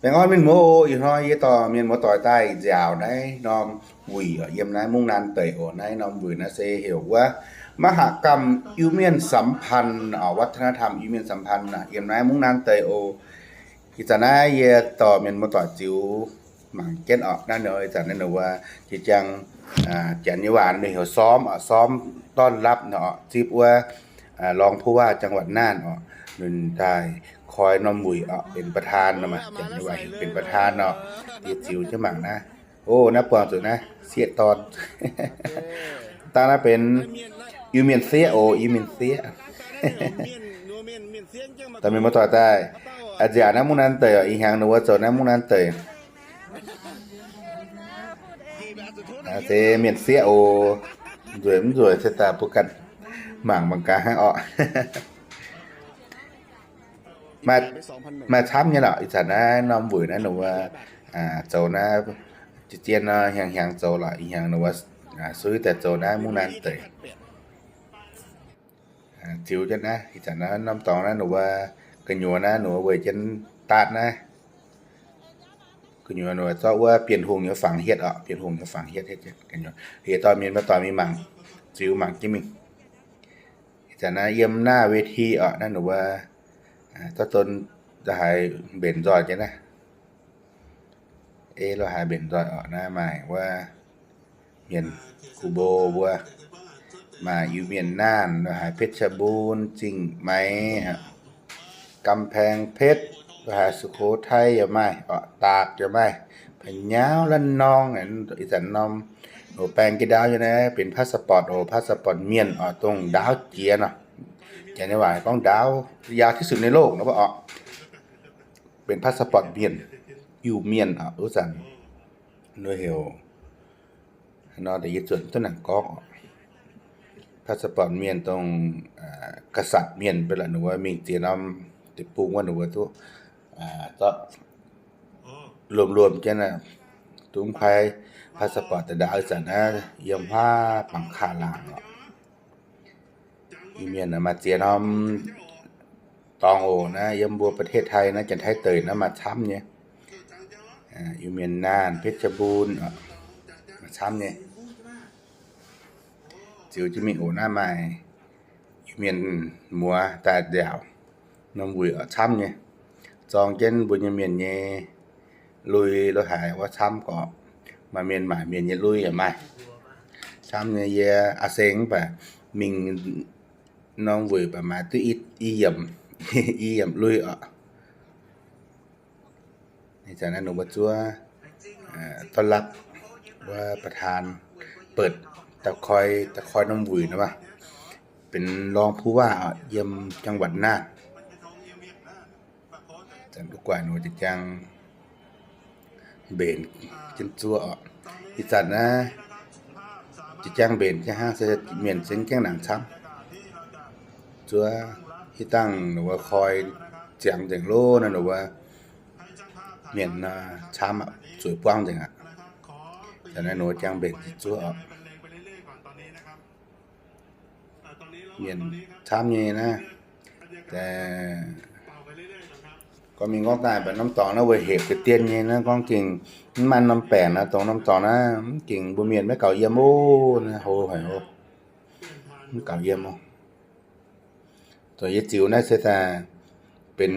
Baengh orn mienh muoz oc. Ih hnoi yie dorh mienh muoz doic daaih nziaauc naaiv norm wuic oc, yiem naaiv Mungv Naanh deic oc. Naaiv norm wuic naaiv se heuc wuov มหกรรม Iu-Mienh Sampanh oc, วัฒนธรรม Iu-Mienh Sampanh oc, yiem naaiv Mungv Naanh deic oc. Ih zanc naaiv yie dorh mienh muoz doic ziux mangc jienv oc. Naaiv nor ih zanc naaiv nor wuov jiex jang Janx nyei waac ninh heuc ซ้อม oc, ซ้อมต้อนรับ nor oc, zipv wuov รองผู้ว่าจังหวัดน่าน oc, ninh daaih koi norm wuic oc, benx ประธาน nor maah, Janx nyei waac heuc benx ประธาน nor. Yie ziux jienv mangc naaiv. O, naaiv buangh zuqc naaiv sieqv dorn. Dangh naaiv benx Iu-Mienh sieqv oc, Iu-Mienh sieqv. Dorh mienh muoz doic daaih nziaauc naaiv Mungv Naanh deic oc. Ih hnyangx ninh mbuo zoux naaiv Mungv Naanh deic. Se mienh sieqv oc. Nzueic mv nzueic se daaih mbuo ganh mangc mangc gaax hnangv oc. Maaih camv nyei lorqc. Ih zanc naaiv norm wuic naaiv ninh mbuo zoux naaiv, zien-zien nor hnyangx-hnyangx zoux lorqc. Ih hnyangx ninh mbuo suiv daaih zoux naaiv Mungv Naanh deic. Ziux jienv naaiv, ih zanc naaiv norm dorngx naaiv ninh mbuo gu'nyuoz naaiv ninh mbuo weic jienv daatv naaiv. Gu'nyuoz ninh mbuo zorqv wuov Bienh Hungh nyei fangx hietv oc, Bienh Hungh nyei fangx hietv, hietv jienv gu'nyuoz. Yie dorh mienh muoz doic mingh mangc, ziux mangc jienv mingh. Ih zanc naaiv yiem naaiv เวที oc, naaiv ninh mbuo zorqv don la'haaix mbenc nzoih jienv naaiv. Ei la'haaix mbenc nzoih oc, naaiv maaih wuov mienh ครูบา mbuo, maaih Iu-Mienh Naanh, la'haaix เพชรบูรณ์ Cing Mai, กำแพงเพชร, la'haaix สุโขทัย yaac maaih oc, Daak yaac maaih, พะเยา Laa Nong. Ih zanc norm oc, baeng jienv ndaauv nyei naaiv benx พาสปอร์ต oc, พาสปอร์ต mienh oc, dongh ndaauv jiex nor. Janx nyei waac gorngv ดาว ยาวที่สุดในโลก nor oc. Benx พาสปอร์ต mienh, Iu-Mienh oc. Wuov zanc ninh heuc nor, da'yietv zuotc duqv naaic gorngv oc, พาสปอร์ต mienh dongh กษัตริย์ mienh beiv la'nor wuov mingh ziex norm deic-bung wuov nor wuov duqv zorqv luomh-luomh jienv, dungx kuaaiv พาสปอร์ต daaih ndaauv. Ih zanc naaiv yiem huaav Bangc Kaac laangc oc. Iu-Mienh maaih ziex norm dorngx oc. Naaiv yiem mbuo ประเทศไทย naaiv, Janx-Taiv deic naaiv maaih camv nyei. Iu-Mienh Naanh, เพชรบูรณ์ maaih camv nyei. Ziux jienv mingh oc. Naaiv maaih Iu-Mienh muoz daaih nziaauc norm wuic oc, camv nyei. Zorng jienv mbuo nyei mienh nyei lui lo haic wuov camv gorqv. Maaih mienh maaic mienh nyei lui yaac maaih. Camv nyei. Yie Aa Seng mv baac mingh norm wuic baac maaiz duqv i yiemc, i yiemc lui oc. Ih zanc naaiv ninh mbuo zuov ต้อนรับ wuov ประธาน เปิด da'koi, da'koi norm wuic nor maah, benx รองผู้ว่า yiem จังหวัดน่าน. Zanc duqv guaix nor jiex jang mbenc jienv zuov oc. Ih zanc naaiv jiex jang mbenc jienv hnangv, se mienh zengv gaengh nangc camv. Zuov hitv dangh ninh mbuo koi ziangx nzengc lov, naaiv ninh mbuo mienh camv aqv, zueiz buangv nzengc aqv. Zanc naaiv ninh mbuo jang mbenc jienv zuov oc. Mienh camv nyei naaiv. Gorngv mingh gorngv daaih mv baac norm dorngx naaiv weic hepc ga'dien nyei naaiv, gorngv gengh mv maaih norm baengc naaiv, dongh norm dorngx naaiv mv gengh mbuo mienh maiv gaux yiem oc. Naaiv hlo haic oc. Mv gaux yiem oc. Dongh yie ziux naaiv se daaih benx,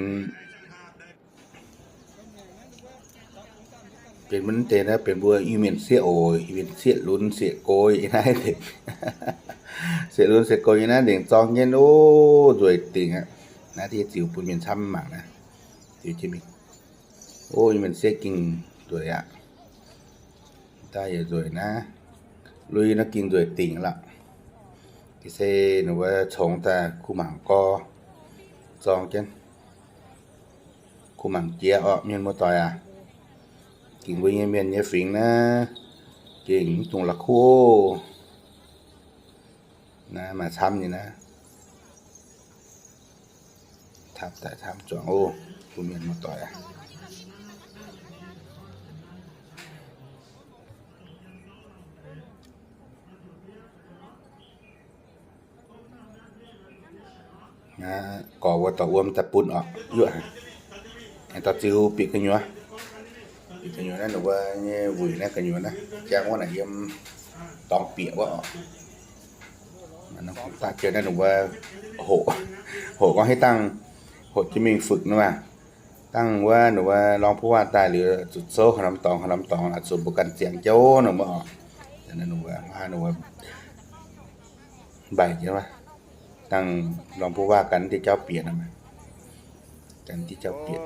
benx mv deix naaiv benx mbuo Iu-Mienh sieqv oc, Iu-Mienh sieqv lunx sieqv gox yiem naaiv nzengc. Sieqv lunx sieqv gox yiem naaiv nzengc zorng jienv oc, nzueic dingc aqv. Naaiv yie ziux bun mienh camv mangc naaiv. Ziux jienv mingh. Oc, Iu-Mienh sieqv gengh nzueic aqv. Daaih yaac nzueic naaiv. Lui nor gengh nzueic dingc lorqc. Ga'sie ninh mbuo congx daaih kuh mangc gorx zorng jienv. Kuh mangc jiex orqc, mienh muoz-doic aac. Gengh mbuo nyei mienh nyei fingx naaiv, gengh mv dungx la'kuqv oc. Naaiv maaih camv nyei naaiv. Camv daaih camv zuangx oc, mbuo mienh muoz-doic aac. Gorx wuov dorh wuom daaih bun orqc, yuoqv haic. Dorh ziux bieqc gu'nyuoz. Gu'nyuoz naaiv ninh mbuo nyei wuic naaiv gu'nyuoz naaiv, jangv wuov naaic yiem dorngx bieqc wuov oc. Daaih jiex naaiv ninh mbuo hoqc, hoqc gorngv hiuv dangh hoqc jienv mingh føk nor maah. Dangh wuov ninh mbuo รองผู้ว่า daaih liuz zuqc zouv haaix norm dorngx haaix norm dorngx, zuqc mbuo ganh ziangx jauv nor mbuo oc. Ninh mbuo, ninh mbuo mbaih jiex wuov, dangh รองผู้ว่า gan diuh jauv bieqc nor maah. Gan diuh jauv bieqc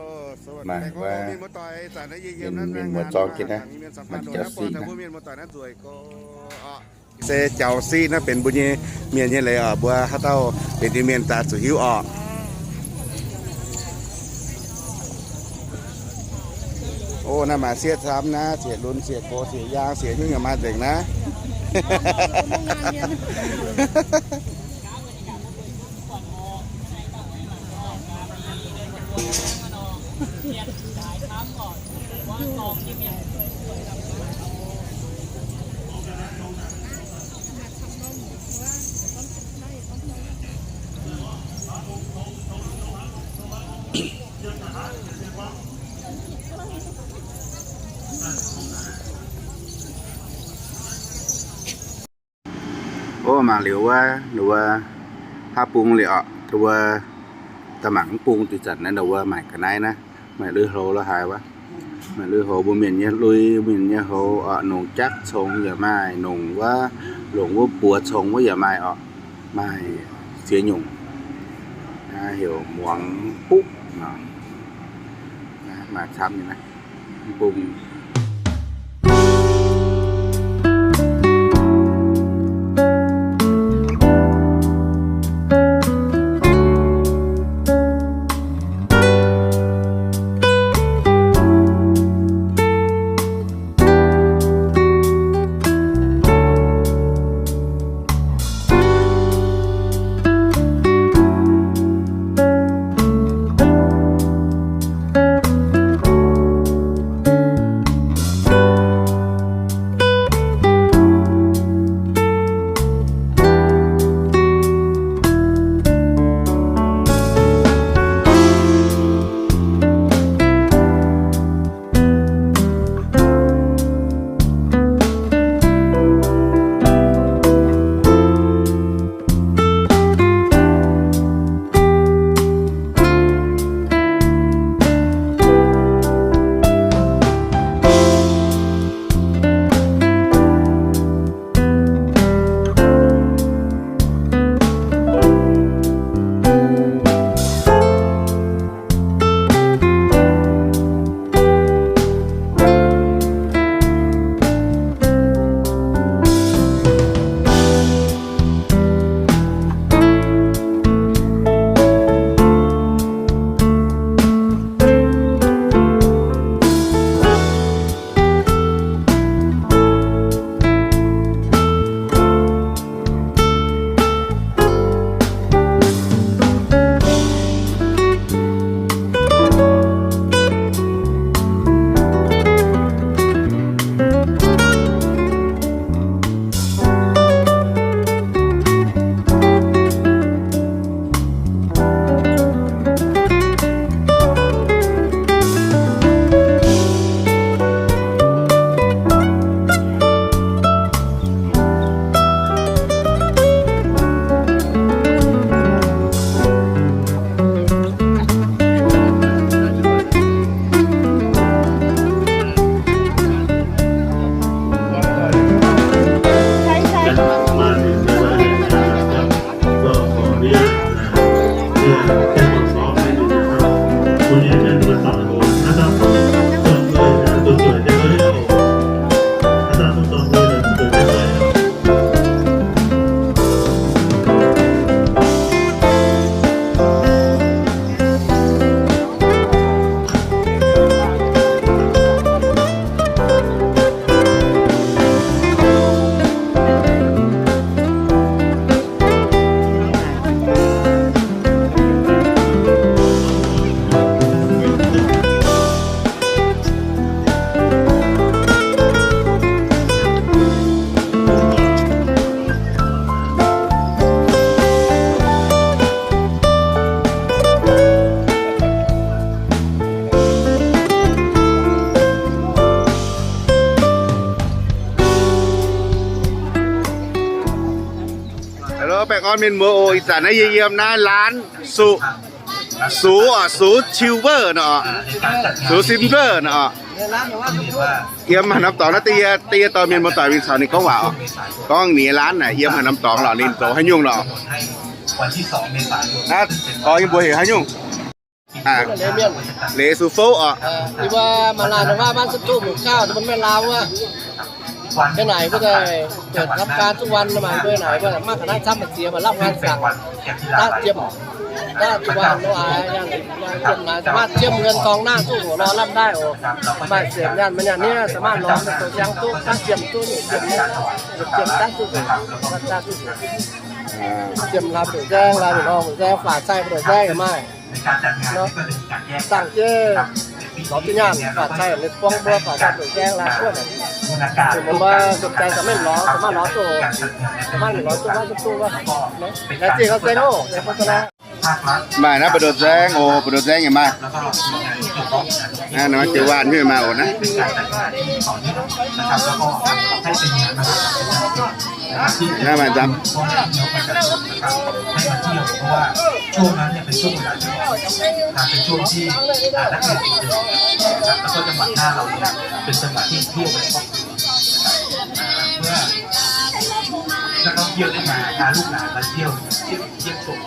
maaih wuov mienh, mienh muoz-zorng jienv naaiv, maaih jauv siqv naaiv. Se jauv siqv naaiv benx mbuo nyei mienh nyei leiz oc. Mbuo haaix dauh benx Iu-Mienh daaih zuqc hiuv oc. O, naaiv maaih sieqv camv naaiv, sieqv lunx, sieqv gox, sieqv yaang, sieqv nyungc yaac maaih nzengc naaiv. O, mangc liuz wuov, ninh wuov haav bung liuz oc, wuov da'mangc mv bung diuh zanc naaiv, ninh wuov maaic ga'naaiv naaiv, maaic lui-houx lo haaix wuov. Maaic lui-houx, mbuo mienh nyei lui, mienh nyei houx oc. Nongc jaqv congx yaac maaih, nongc wuov, longc wuov buoz congx wuov yaac maaih oc. Maaih ziex nyungc. Naaiv heuc muangx buqv nor. Maaih camv nyei naaiv, mv bung. baengh orn mienh muoz oc. Ih zanc naaiv yie yiem naaiv laanv Sux, Sux oc, Sux Silver nor, Sux Silver nor. Yiem haaix norm dorngx naaiv, da'yie dorh mienh muoz-doic mingh caux ninh gorngv waac oc. Gorngv ninh nyei laanv naaic yiem haaix norm dorngx lorqc, ninh zoux haaix nyungc lorqc. Aav, gorngv yie mbuox heuc haaix nyungc. Leiz Sux Fouv oc. Yie mbuo maaih laanh waac บ้านสตูหมู่เก้า ตำบลแม่ลาว wuov. Mbuo naaic mbuo daaih เปิดทำการทุกวัน maaih mbuo naaic mbuo maiv ga'naaiv camv maaih ziex maaih รับงานสั่ง daav jiem, daav ทุกวัน nor aac, jiem naaic สามารถ jiem เงินทอง nangh duqv hoc nor lamh daaih oc. Maaih sienx nyaanh maaih nyaanh hniev สามารถ lorz douz siang duqv, daav jiem duqv, jiem, jiem daav duqv, daav duqv, jiem lamh douz nzaeng, lamh douz nzaeng, faatv cai mbuo douz nzaeng yaac maaih. Dangh jienv lorz duqv nyaanh, faatv cai ninh buangv mbuo faatv cai douz nzaeng lamh duqv. Mbuo สนใจ สามารถ lorz, สามารถ lorz duqv, สามารถ lorz duqv, lorz duqv wuov. Laengz zingh gaax, zengx oc. Maaih naaiv buoz-ndoqv nzaeng oc, buoz-ndoqv nzaeng yaac maaih. Naaiv maaih jiex waanh nyei maaih oc naaiv. Naaiv maaih nzamv. เยี่ยมชม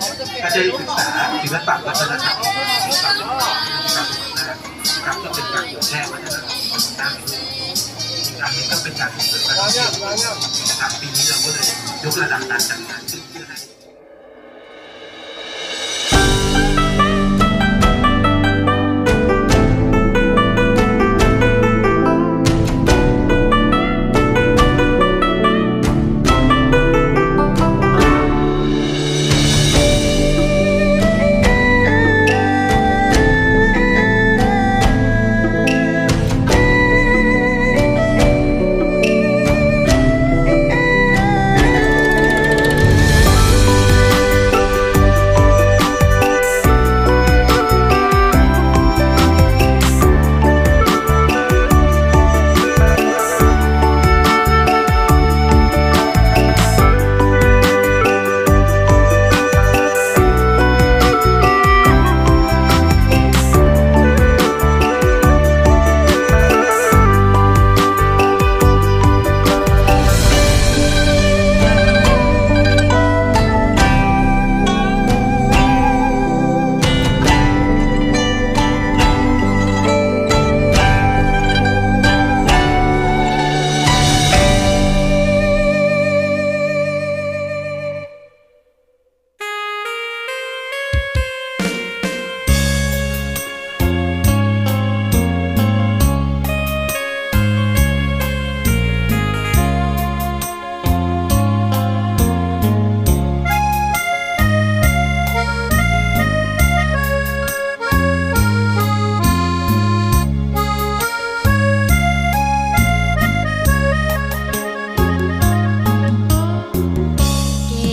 การได้ศึกษาศิลปะวัฒนธรรมของชาวบ้านนะครับ ก็เป็นการเผยแพร่วัฒนธรรมของชาวบ้านอีกอันหนึ่ง ก็เป็นการส่งเสริมการท่องเที่ยวนะครับ ปีนี้เราก็เลยยกระดับการจัดงานขึ้นเพื่อให้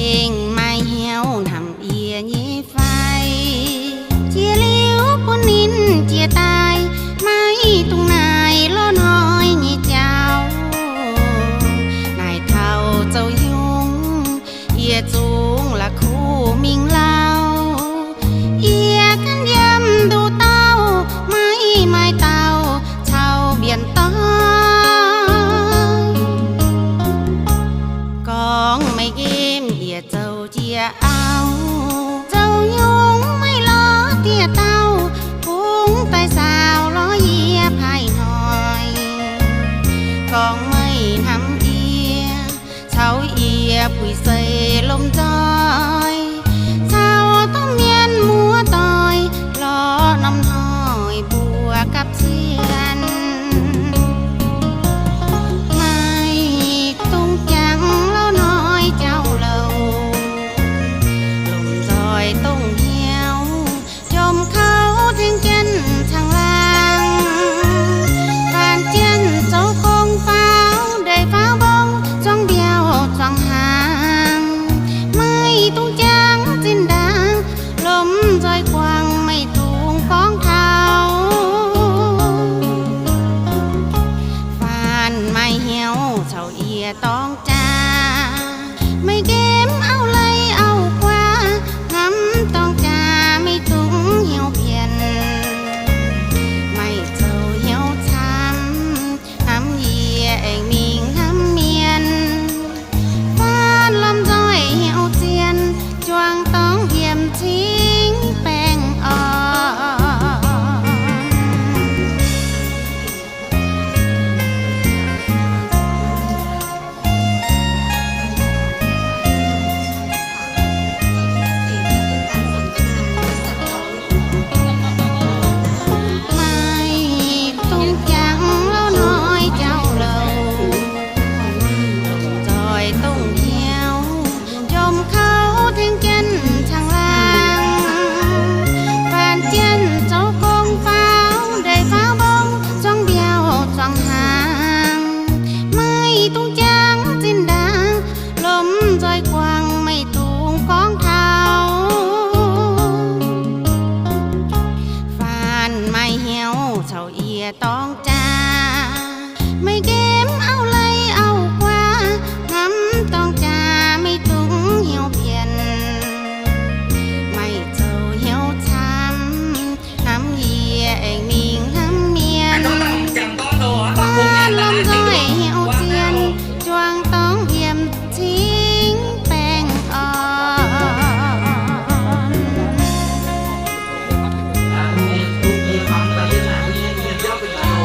Gengh maaih hnyouv hnamv yie nyei fai? Jiex liuz bun ninh jiex daaih, maiv dungx naaic lorh hnoi nyei jauv. Naaic taux zoux hnyungv, yie zungv la'kuqv mingh lauh. Yie ganh yiem nduqc dauh, maiv maaih dauh caux mbienc doic. Gorngv meih nqemh yie zoux jiex auv, zoux hnyungv maiv lorz dieh dauh, kungx daaih saauv lorz yie paaiv hnoi. Gorngv meih hnamv yie, caux yie puix seix lomh nzoih, caux domh mienh muoz-doic lorz norm hnoi mbuo gapv cien. Maiv dungx jangx lauh hnoi jauv-louc, lomh nzoih dongh hnyouv jomc kouv tengx jienv caangh laangh. Faanx jienv zoux gong faaux ndeic faaux mbong, zuangx mbiauh zuangx hnaangx. Maiv dungx jangx zinh ndaangc, lomh nzoih guangc maiv dungx gorngv taux. Yie dorng jaa, meih nqemh auv-leiz auv-guaav, hnamv dorng jaa meih dungx hnyouv mbienc. Maaih zoux hnyouv camv, hnamv yie aengx mingh hnamv mienh. Baav lomh nzoih hnyouv zien, juang dorngx yiem cingv baengh orn. Không,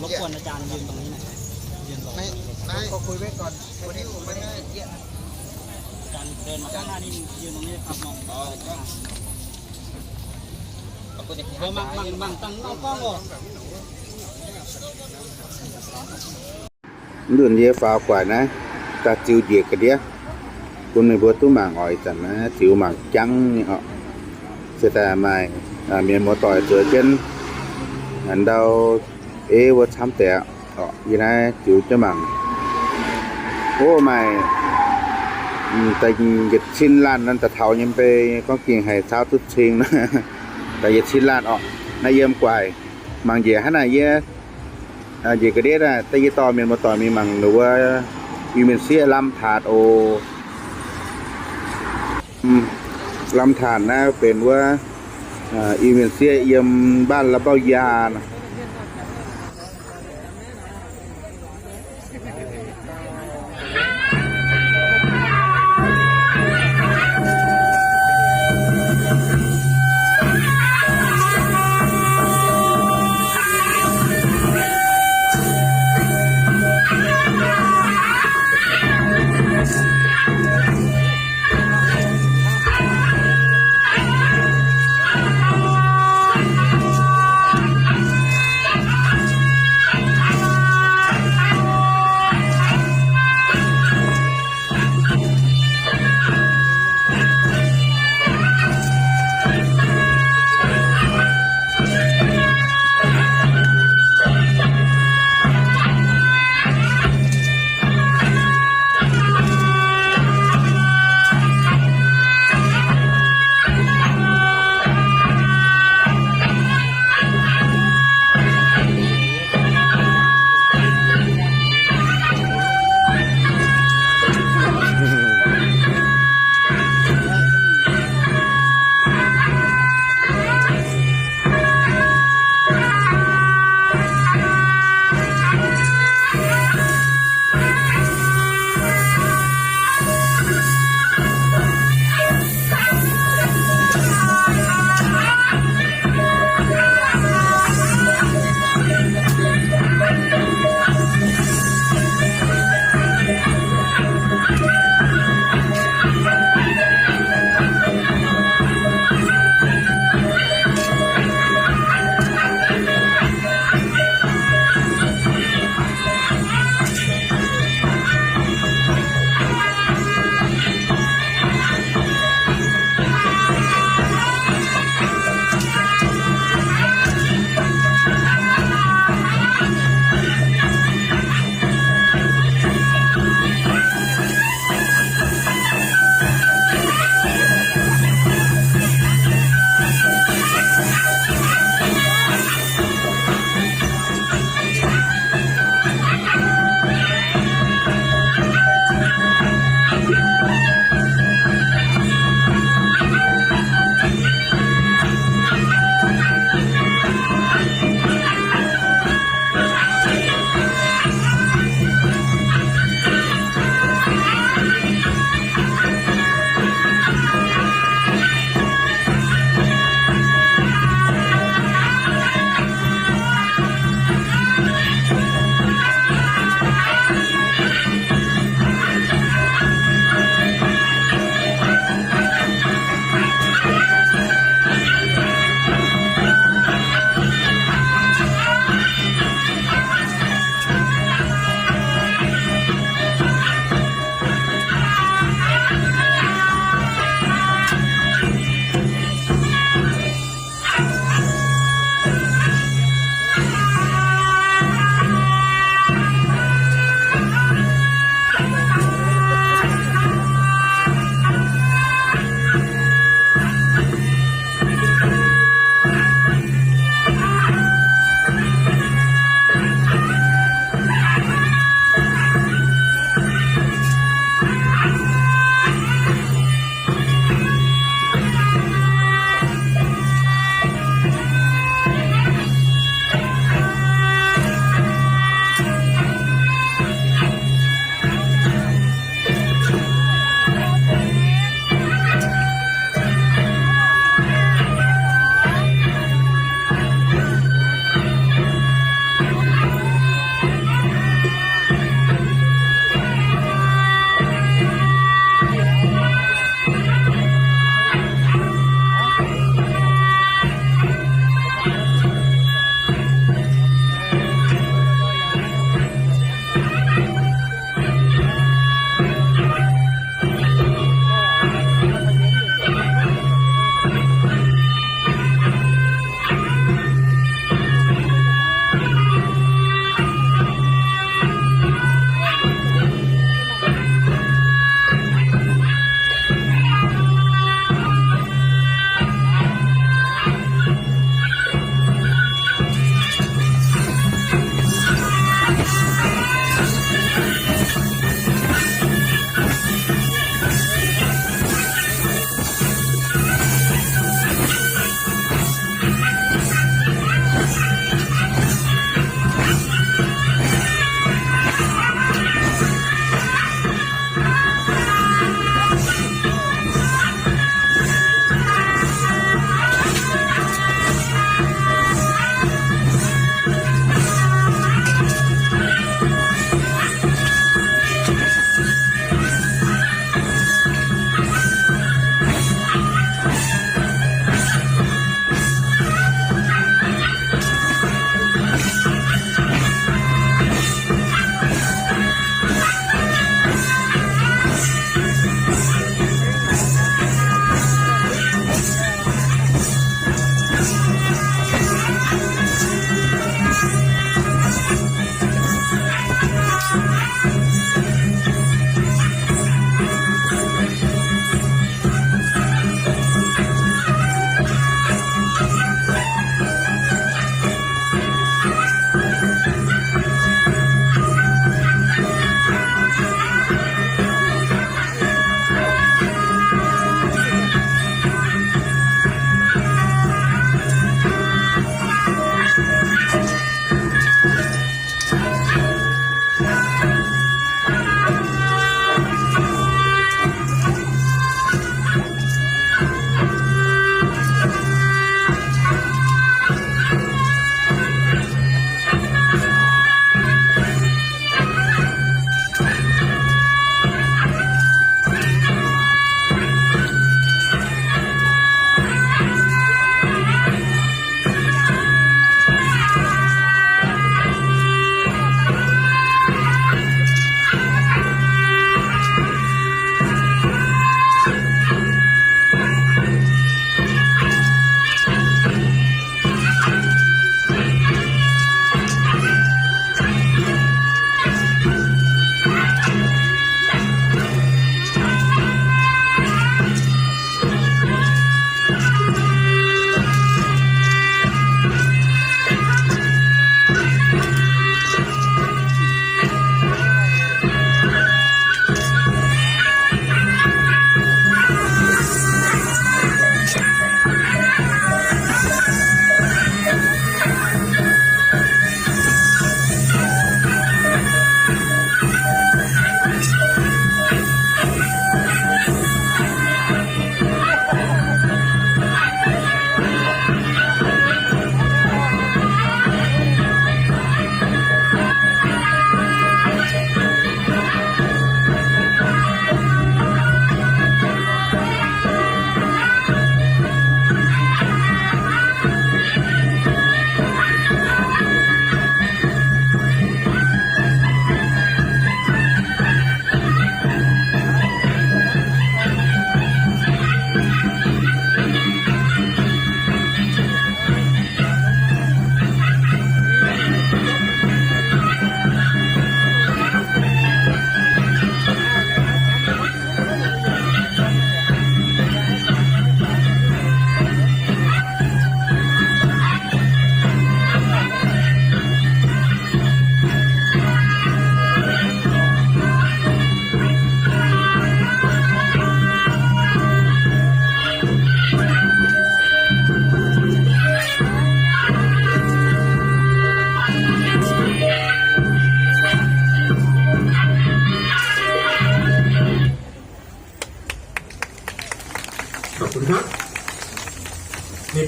รบกวนอาจารย์ยืนตรงนี้หน่อย ยืนรอ ไม่ ไม่ ขอคุยไว้ก่อน วันนี้ผมไม่ได้ อาจารย์เดินมาข้างหน้านิดนึง ยืนตรงนี้ครับ มอง อ๋อ ก็ เออ มั่ง มั่ง มั่ง ตั้ง เอากล้องออก Nzunc yie faaux guaix naaiv daaih ziux njiec ga'ndiev bun meih mbuo duqv mangc oc. Ih zanc naaiv ziux mangc jangv nyei oc. Se daaih maaih mienh muoz-doic zueiz jienv ndau ei wuov camv deix oc. Yie naaiv ziux jienv mangc. Ov, maaih da'yietc cin laanh nor daaih taux nyei mbei, gorngv gengh haih caux duqv cing. Da'yietc cin laanh oc. Naaiv yiem guaix mangc njiec hnangv naaic yie njiec ga'ndiev naaiv, da'yietc dauh mienh muoz-doic mingh mangc wuov Iu-Mienh sieqv ลำธาร oc. ลำธาร naaiv benx wuov Iu-Mienh sieqv yiem บ้านลำเบ้ายา nor.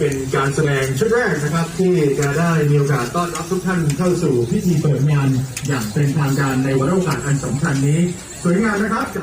เป็นการแสดงชุดแรกนะครับ ที่จะได้มีโอกาสต้อนรับทุกท่านเข้าสู่พิธีเปิดงานอย่างเป็นทางการในวาระโอกาสอันสำคัญนี้ สวยงามนะครับ